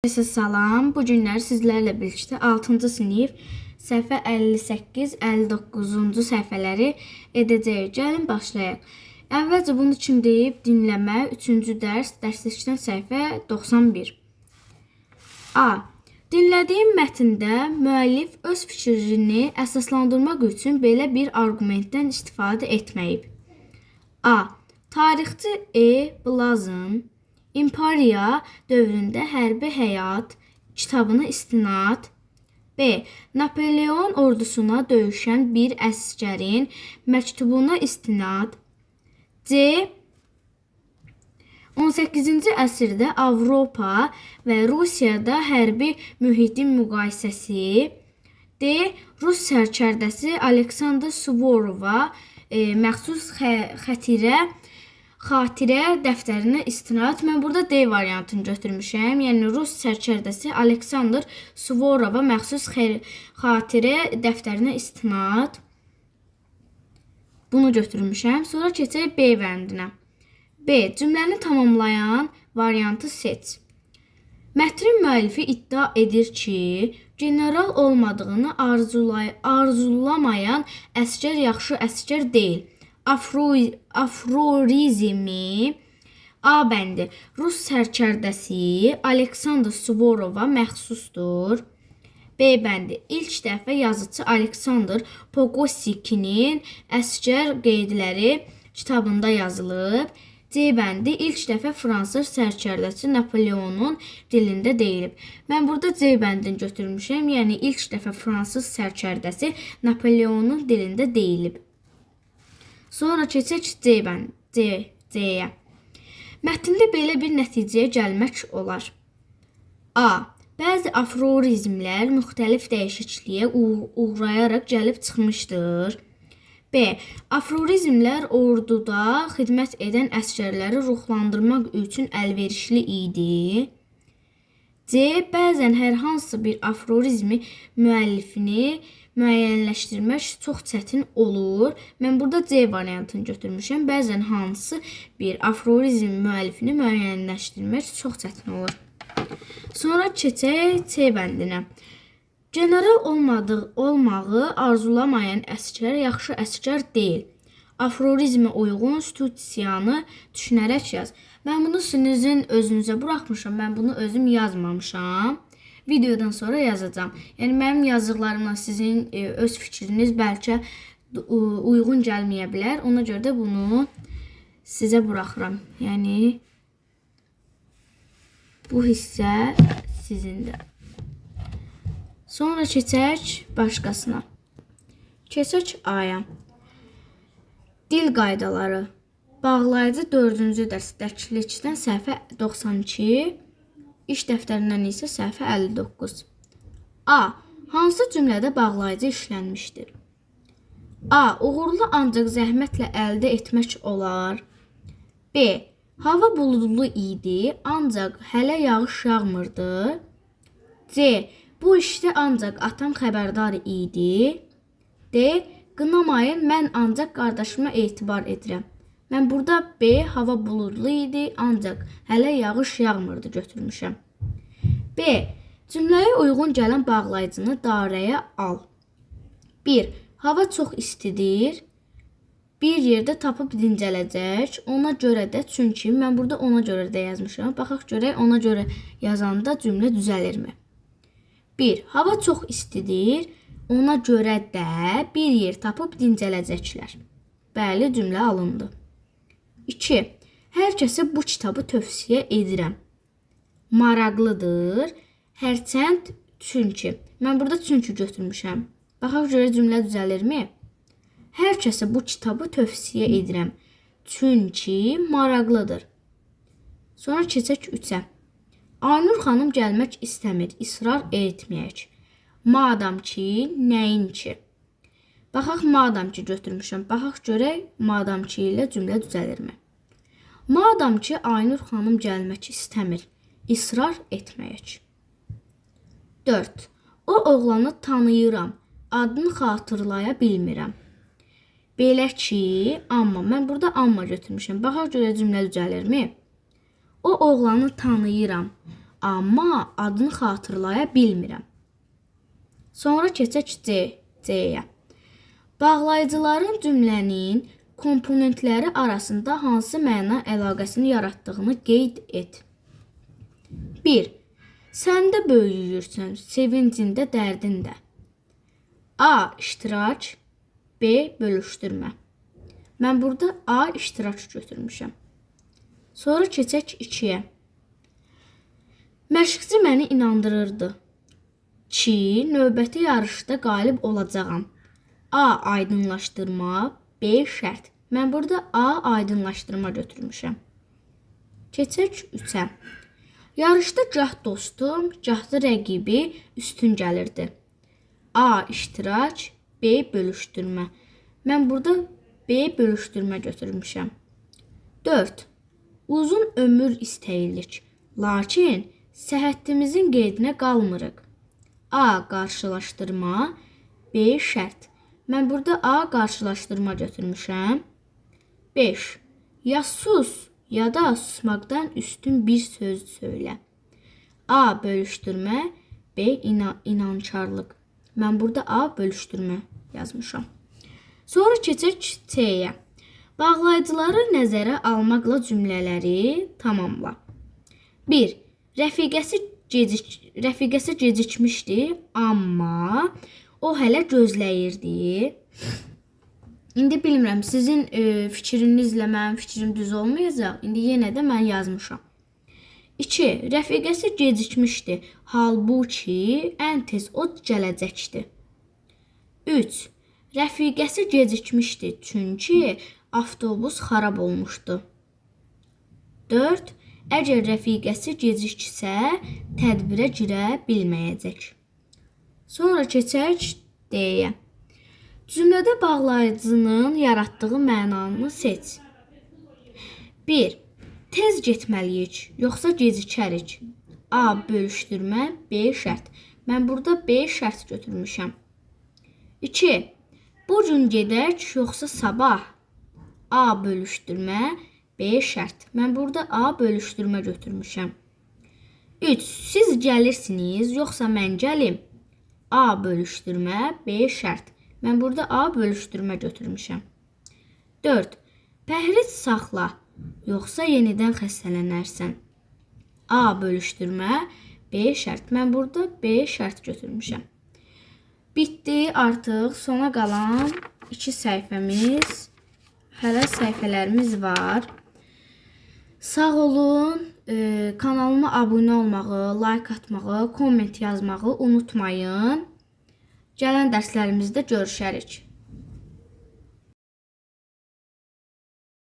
Herkese salam. Bu günlər sizlərlə birlikdə 6-cı sinif səhifə 58-59-cu səhifələri edəcəyik. Gəlin başlayaq. Əvvəlcə bunu kim deyib? Dinləmə 3-cü dərs, dərslikdən səhifə 91. A. Dinlədiyim mətndə müəllif öz fikrini əsaslandırmaq üçün belə bir arqumentdən istifadə etməyib. A. Tarixçi E. Blazın İmperiya dövründə hərbi həyat kitabına istinad. B. Napoleon ordusuna döyüşən bir əsgərin məktubuna istinad. C. 18-ci əsrdə Avropa və Rusiyada hərbi mühitin müqayisəsi. D. Rus sərkərdəsi Aleksandr Suvorova məxsus xatirə dəftərinə istinad. Mən burada D variantını götürmüşəm. Yəni Rus sərkərdəsi Aleksandr Suvorova məxsus xatirə dəftərinə istinad. Bunu götürmüşəm. Sonra keçək B bəndinə. B. Cümləni tamamlayan variantı seç. Mətnin müəllifi iddia edir ki, general olmadığını arzulamayan əsgər yaxşı əsgər deyil. Afrorizmi A bəndi Rus sərkərdəsi Aleksandr Suvorova məxsusdur. B bəndi ilk dəfə yazıçı Aleksandr Pogosikinin Əsgər qeydləri kitabında yazılıb. C bəndi ilk dəfə fransız sərkərdəsi Napoleonun dilində deyilib. Mən burada C bəndini götürmüşəm. Yəni ilk dəfə fransız sərkərdəsi Napoleonun dilində deyilib. Sonra keçək C bənd C C-yə. Mətndə belə bir nəticəyə gəlmək olar. A. Bəzi aforizmlər müxtəlif dəyişikliyə uğrayaraq gəlib çıxmışdır. B. Aforizmlər orduda xidmət edən əsgərləri ruhlandırmaq üçün əlverişli idi. C. Bəzən hər hansı bir aforizmi müəllifini müəyyənləşdirmək çox çətin olur. Mən burada C variantını götürmüşəm. Bəzən hansı bir aforizm müəllifini müəyyənləşdirmək çox çətin olur. Sonra keçək C bəndinə. General olmağı arzulamayan əsgər yaxşı əsgər deyil. Aforizmə uyğun situasiyanı düşünərək yaz. Mən bunu sizin özünüzə buraxmışam. Mən bunu özüm yazmamışam. Videodan sonra yazacağam. Yəni mənim yazdıqlarımla sizin öz fikriniz bəlkə uyğun gəlməyə bilər. Ona görə də bunu sizə buraxıram. Yəni bu hissə sizindir. Sonra keçək başqasına. Keçək A-ya. Dil qaydaları. Bağlayıcı 4-cü dərs dərslikdən səhifə 92, iş dəftərindən isə səhifə 59. A. Hansı cümlədə bağlayıcı işlənmişdir? A. Uğurlu ancaq zəhmətlə əldə etmək olar. B. Hava buludlu idi, ancaq hələ yağış yağmırdı. C. Bu işdə ancaq atam xəbərdar idi. D. Qınamayın, mən ancaq qardaşıma etibar edirəm. Mən burada B. Hava buludlu idi, ancaq hələ yağış yağmırdı götürmüşəm. B. Cümləyə uyğun gələn bağlayıcını dairəyə al. 1. Hava çox istidir. Bir yerdə tapıb dincələcək. Ona görə də, çünki mən burada ona görə də yazmışam. Baxaq görək ona görə yazanda cümlə düzəlirmi? 1. Hava çox istidir. Ona görə də bir yer tapıb dincələcəklər. Bəli, cümlə alındı. 2. Hər kəsə bu kitabı tövsiyə edirəm. Maraqlıdır. Hərçənd çünki. Mən burada çünki götürmüşəm. Baxaq görək cümlə düzəlirmi? Hər kəsə bu kitabı tövsiyə edirəm. Çünki maraqlıdır. Sonra keçək 3-ə. Aynur xanım gəlmək istəmir. İsrar etməyək. Madam ki, nəinki. Baxaq madam ki götürmüşəm. Baxaq görək madam ki ilə cümlə düzəlirmi? Madam ki Aynur xanım gəlmək istəmir. İsrar etməyək. 4. O oğlanı tanıyıram. Adını xatırlaya bilmirəm. Belə ki, amma mən burada amma götürmüşəm. Baxaq görək cümlə düzəlirmi? O oğlanı tanıyıram. Amma adını xatırlaya bilmirəm. Sonra keçək C-yə. Bağlayıcıların cümlənin komponentləri arasında hansı məna əlaqəsini yaratdığını qeyd et. 1. Sən də böyüyürsən, sevincində, dərdində. A. İştirak, B. Bölüşdürmə. Mən burada A. İştirak götürmüşəm. Sonra keçək 2-yə. Məşqçi məni inandırırdı ki, növbəti yarışda qalib olacağam. A. Aydınlaşdırma, B. Şərt. Mən burada A. Aydınlaşdırma götürmüşəm. Keçək 3-ə. Yarışda gah dostum, gah da rəqibi üstün gəlirdi. A. İştirak, B. Bölüşdürmə. Mən burada B. Bölüşdürmə götürmüşəm. 4. Uzun ömür istəyirik. Lakin səhhətimizin qeydinə qalmırıq. A. Qarşılaşdırma, B. Şərt. Mən burada A. Qarşılaşdırma götürmüşəm. 5. Ya sus, ya da susmaqdan üstün bir söz söylə. A. Bölüşdürmə, B. İnankarlıq. Mən burada A. Bölüşdürmə yazmışam. Sonra keçək C-yə. Bağlayıcıları nəzərə almaqla cümlələri tamamla. 1. Rəfiqəsi gecikmişdi, amma o hələ gözləyirdi. İndi bilmirəm, sizin fikrinizlə mənim fikrim düz olmayacaq. İndi yenə də mən yazmışam. 2. Rəfiqəsi gecikmişdi. Halbuki ən tez o gələcəkdi. 3. Rəfiqəsi gecikmişdi, çünki avtobus xarab olmuşdu. 4. Əgər rəfiqəsi geciksə, tədbirə girə bilməyəcək. Sonra keçək D-yə. Cümlədə bağlayıcının yaratdığı mənanı seç. 1. Tez getməliyik, yoxsa gecikərik. A. Bölüşdürmə, B. Şərt. Mən burada B. Şərt götürmüşəm. 2. Bu gün gedək, yoxsa sabah? A. Bölüşdürmə, B. Şərt. Mən burada A. Bölüşdürmə götürmüşəm. 3. Siz gəlirsiniz, yoxsa mən gəlim? A. Bölüşdürmə, B. Şərt. Mən burada A. Bölüşdürmə götürmüşəm. 4. Pəhriz saxla, yoxsa yenidən xəstələnərsən. A. Bölüşdürmə, B. Şərt. Mən burada B. Şərt götürmüşəm. Bitdi artıq sona qalan 2 səhifəmiz. Hələ səhifələrimiz var. Sağ olun. Kanalıma abunə olmağı, like atmağı, komment yazmağı unutmayın. Gələn dərslərimizdə görüşərik.